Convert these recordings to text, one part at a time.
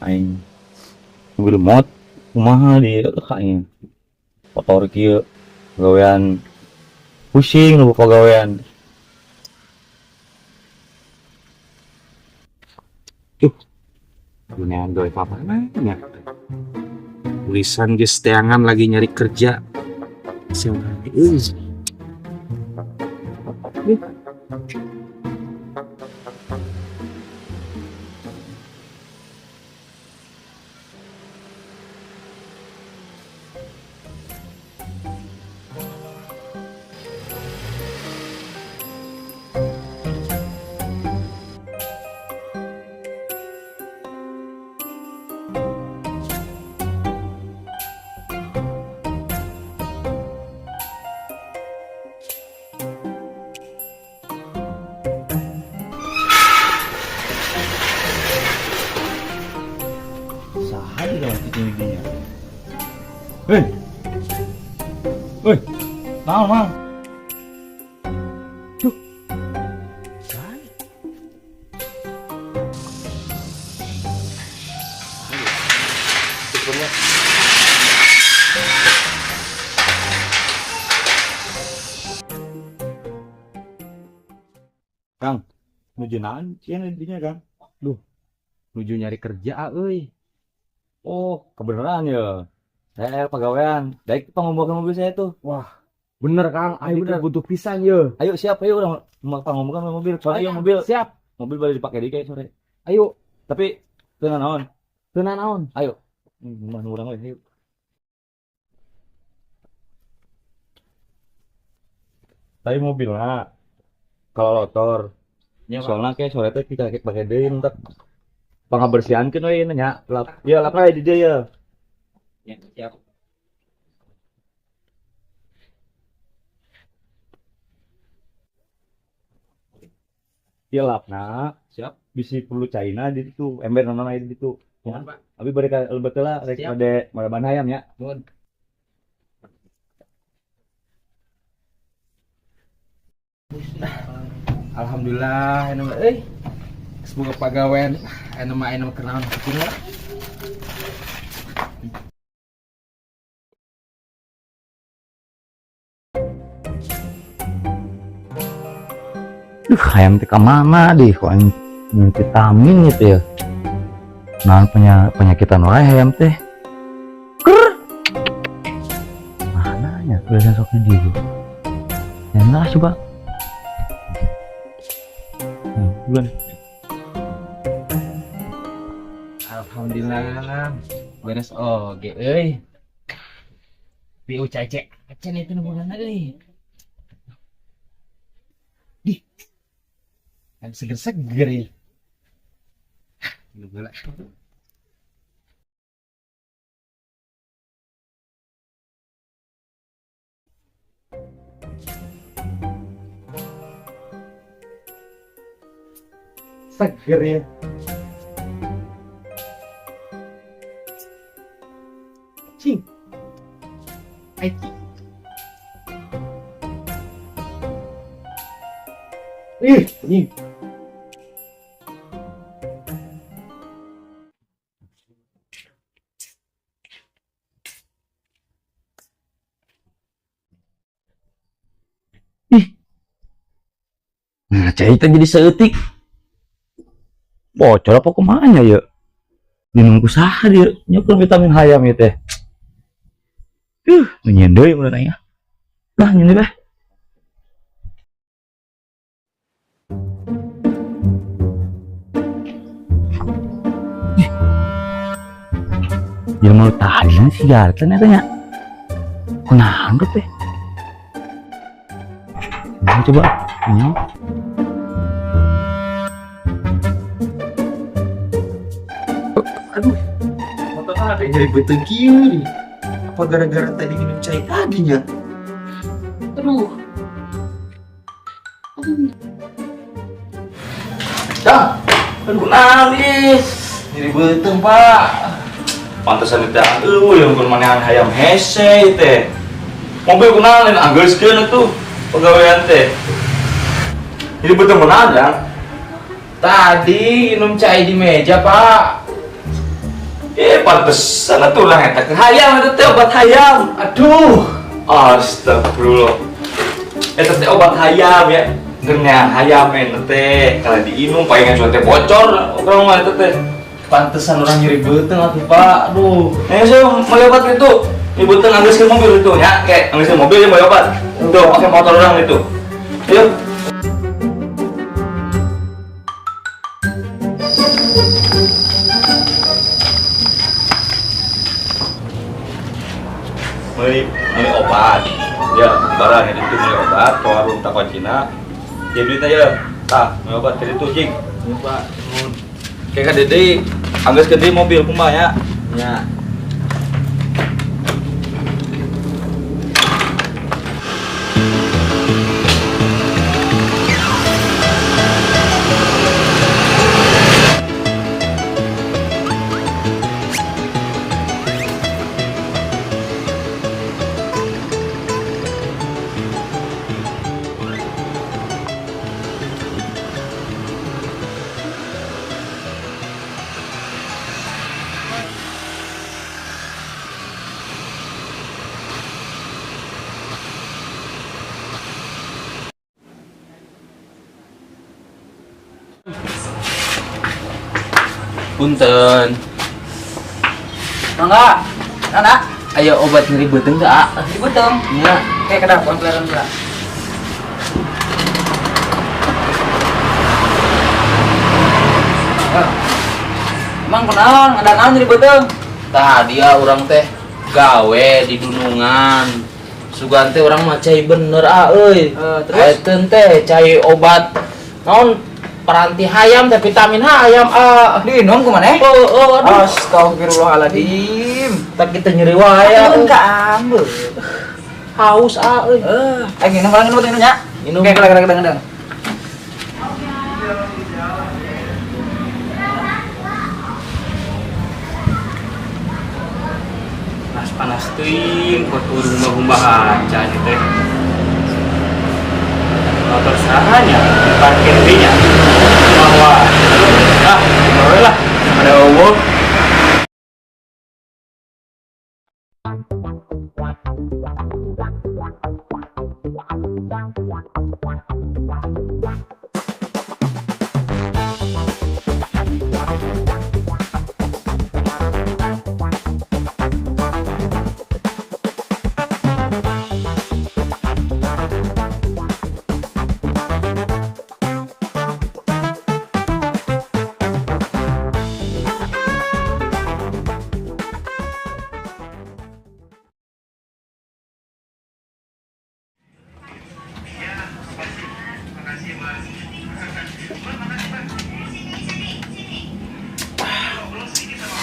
Aing mobil mot kumaha di aing kotor kieu gawean pusing lu pagawean. Dunia gawe apa namanya? Tulisan geus teangan lagi nyari kerja. Siapa? Saha di dalam cicing dinya? Hei. Hei. Naon, Mang? Duh. Saha? Kang, nuju naon sieun di dinya, Kang? Nuju nyari kerja euy. Oh, kebenaran ya. Saya pegawaian. Daik pangombokan mobil saya tuh. Wah, bener Kang, Ayo, aing bener. teh butuh pisan ye. Ayo siap, ayo udah mau pangombokan mobil. Soalnya iya mobil, Siap. mobil baru dipakai di kayak sore. Ayo, Tapi teu naon. teu naon. Ayo. Mana urang we, ayo. Tapi mobilnya kalau lotor, Ya, Pak. soalnya kayak sore teh kita pakai deui entar pangabersihankeun we nya. Lap, ya lap we di dieu ya. Ya, siap. Ieu lapna. Siap. Bisi perlu caina di ditu, ember naon aya di ditu. Ya. Mohon, Pak. Abi bade ka lebet heula rek Siap. bade maraban hayam nya. Mohon. Alhamdulillah anu euy. Semoga pagawean anu mah anu kenaon kucing lah. Duh, hayam teh ka mana deh kok aing minum vitamin gitu ya. Nah, penyakitan wae hayam teh. Ker. Mana nya tulisan sok di dieu. Ya enggak coba. Nah, bulan. Alhamdulillah beres oge euy. Pi UCC acan itu nu boga euy. Dih. Kan seger-seger ya. Minum heula. Seger ya. Cing. Ai. Ih, anjing. Nah, cai teh jadi saeutik. Bocor apa kumaha nya ya? Minum ku saha dieu? Nyukur vitamin hayam ieu teh. Nyeun deui mun aing. Lah nyeun deui bah. Jelema nu tadi si Garten eta nya. Kunaon teh? Nah, coba. Nya. Aduh. Motor ada nyeri beuteung kieu nih. Apa gara-gara tadi minum cai tadinya? Aduh. Dah. Aduh, nangis. Nyeri beuteung, Pak. Pantesan teh eueuh yang manehan hayam hese teh. Mobil kunaon anggeuskeun atuh pagawean teh. Jadi beuteung kunaon, Jang? Tadi minum cai di meja, Pak. Eh, pantesan atuh urang eta ke hayam eta teh obat hayam. Aduh. Astagfirullah. Eta teh obat hayam ya. Gernya hayam eta teh kalau diinum palingan cuma teh bocor urang mah eta teh. Pantesan orang nyeri beuteung atuh, Pak. Aduh. Eh, saya mau obat itu. Ini beuteung anggeus ke mobil itu ya, kayak anggeus ke mobil ya mau obat. Tuh, pakai motor orang itu. Ayo. Beli beli obat. Ya, barang itu beli obat ke warung Takwa Cina. Ya duit aja. Tah, beli obat ke itu, Jing. Iya, Pak. Nuhun. Kayak ka Dede, anggeus ke deui mobil kumaha ya? Ya. Punten. Mangga. Nana, Ayo obat nyeri beuteung teh, ah. di beuteung. Nya. Kayak kedap kompleran heula. Emang kunaon ngada naon nyeri beuteung? Tah dia urang teh gawe di dunungan. Sugan teh urang mah cai bener ah euy. Terus? Ayeuna teh cai obat naon peranti hayam teh vitamin hayam ah. Diinum ku maneh? Oh, oh, aduh. Astagfirullahaladzim. Tak kita nyeri wae ah. Aduh, ka ambeul. Haus ah euy. Minum barang minum minum nya. Minum. Oke, kedang kedang kedang. Panas-panas teuing kuat urung mah aja nih teh. Motor sahanya parkir dinya. Bahwa ah, boleh lah. Ada umur.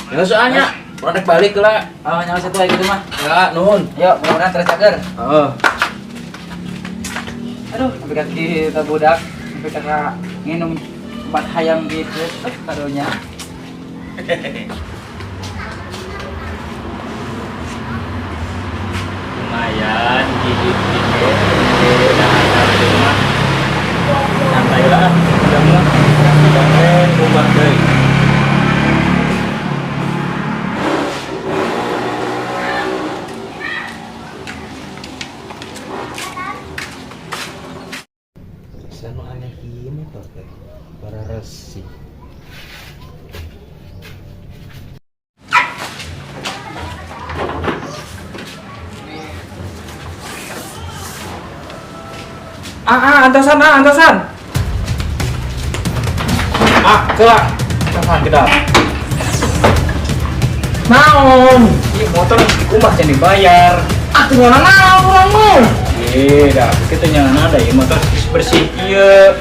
Ya soalnya produk balik lah. Oh, nyawa satu lagi gitu mah. Ya, nuhun. Yuk, mudah-mudahan terus cager. Heeh. Aduh, sampai kaki kita budak, sampai kakak nginum obat hayam gitu, kadonya. Lumayan gigit gigit udah ada di rumah. Santai lah, udah mah. Jangan ubah deui. Sanu aneh ieu motor teh. Para resik. Ah, antosan, ah, antosan. Ah, kelak. Antosan kita. Naon? Ini motor kumaha can dibayar. Ah, kumaha naon urang mah? Eh, dah kita nyangan ada ya motor bersih ieu.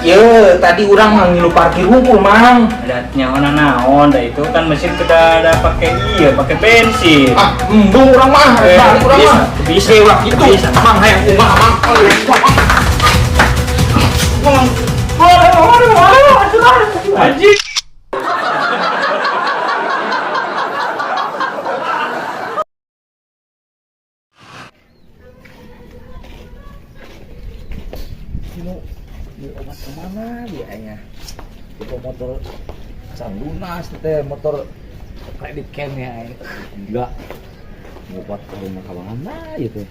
Ye, tadi urang mah ngilu parkir hungkul, Mang. Ada nyawana naon, dah itu kan mesin kita ada pakai iya, pakai bensin. Ah, embung urang mah, balik urang bisa, mah. bisa, Ulah gitu. Bisa. Mang hayang kumaha, Mang. Mang. Anjing. Beli obat kemana dia nya? Itu motor can lunas teh motor Kredit ken ya aing. Gila. Ngobat ke rumah ka mana gitu.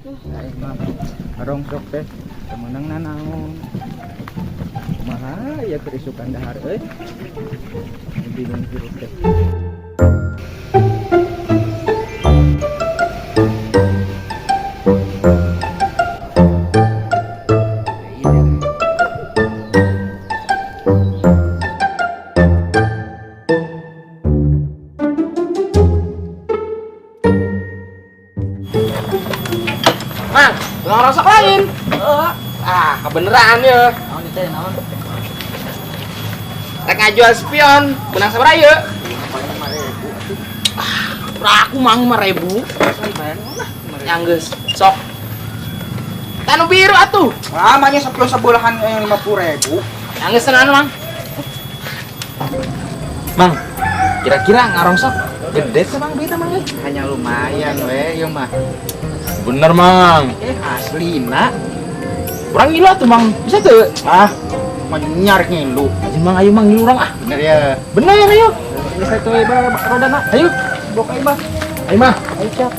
Aing mah rongsok teh temenang nanaon. Kumaha ya keur isukan dahar euy. Bingung hirup teh. Mang, tulang rosok lain. Ah, kebeneran ya. Naon teh naon? Rek ngajual spion, menang sabaraha ieu? Ah, aku mang 5.000. Yang geus, sok. Tanu biru atuh. Ah, makanya spion sebelahan yang 50.000. Yang geus tenan, Mang. Mang, kira-kira ngarongsok gede tuh Mang duitnya Mang? Hanya lumayan we, ieu mah. Bener, Mang. Eh, aslina. Urang gila tuh, Mang. Bisa tuh. Ah, menyar ngilu. Ayo, Mang, ayo Mang, ngilu urang ah. Bener ya. Bener, ayo. Geus atuh ieu rodana. Ayo. Bok ieu mah. Ayo, Mang. Ayo cap.